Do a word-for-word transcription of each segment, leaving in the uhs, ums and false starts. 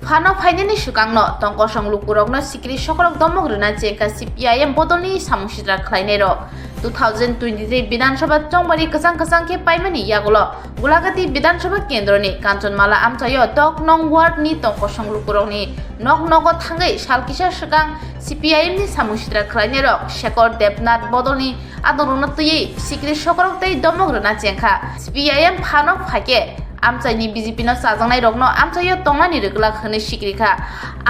Phano phainani swkangno tongkosong lukurokno sikri sokorok domok rwna chengkha C P I M bodolni samung sitra khlainairok. Two thousand twenty-three Bidhan Sabha chongbari kwchang kwchang khe paimani yagulo Gulagati Bidhan Sabha kendroni Kanchanmala amchaio Tok Nong ward ni tongkosong lukurokni nok nogo thangwi sal kisa swkang C P I M ni samung sitra khlainairok Shekhar Debnath bodolni adongrokno twiwi sikri sokorok tei domok rwna chengkha. C P I M phano phaikhe amchaini B J P no chajaknairokno amchaio tongnani rwglak hwnwi sikrikha.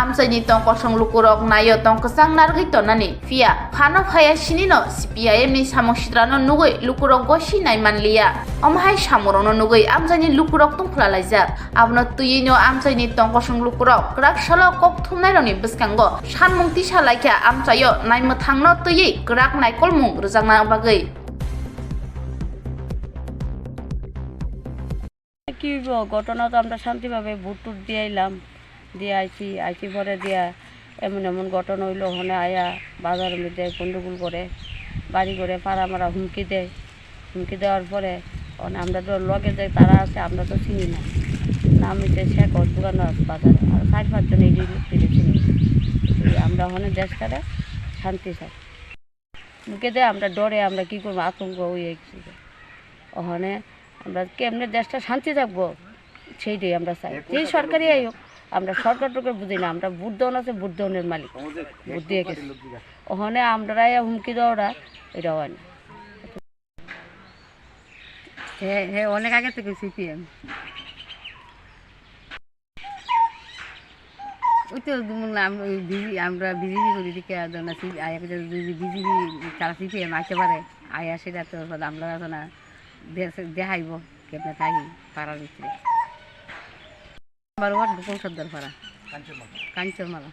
Amchaini tongkosong lukurok naio tong kwchang narwgwi tonnani. Phiya phano phaiya sinino C P I M ni samung sitrano nugwi lukurok gosi naimanliya. Omo hai samungno nugwi amchaini lukurok tungphla laijak. Abono twiwino amchaini tongkosong lukurok kwrak salo kok thumnairokni bwskango sanmung tisa laikha amchaio naimwthangno twiwi kwrak naikolmung rwjakna bagwi. কি হইব? ঘটনা তো আমরা শান্তিভাবে ভোট টোট দিয়ে আইলাম, দিয়ে আইছি, আইছি পরে দিয়া এমন এমন ঘটনা হইলো, ওখানে আয়া বাজারের মধ্যে গন্ডগোল করে, বাড়ি করে পাড়া মারা হুমকি দেয়। হুমকি দেওয়ার পরে ওখানে আমরা তো লগে যে তারা আছে, আমরা তো চিনি না। নাম হচ্ছে শেখ অর্জুগান বাজার, আর চার পাঁচজন এই লোক থেকে চিনি। এই আমরা ওখানে দেশটারে শান্তি চাই। মুখে দেয় আমরা ডরে, আমরা কি করবো, আতঙ্ক হয়ে গেছি। ওখানে আমরা কেমনে দেশটা শান্তি থাকবো, সেইটাই আমরা চাই। যেই সরকারই আইক, আমরা সরকার টরকার বুঝি না, আমরা ভোট দেওয়ান আছে, ভোট দেওয়ানের মালিক, ভোট দিয়ে গেছি। ওখানে আমরা হুমকি দেওয়া ওরা, এটা হয় না। হ্যাঁ, হ্যাঁ, অনেক আগে থেকে সিপিএম। ওই তো যেমন আম-, ওই বিজি-, আমরা বিজেপি করি দেখে আর না, সি-, আয়া করে যদি বিজেপি তারা সিপিএম আসতে পারে, আয়া সেটা তো হলো আমরা তো না দেশ দেখাইব, কেমনে থাকি পাড়ার ভিতরে। আমার ওয়ার্ড গোকুল সর্দার পাড়া। কাঞ্চনমালা। কাঞ্চনমালা।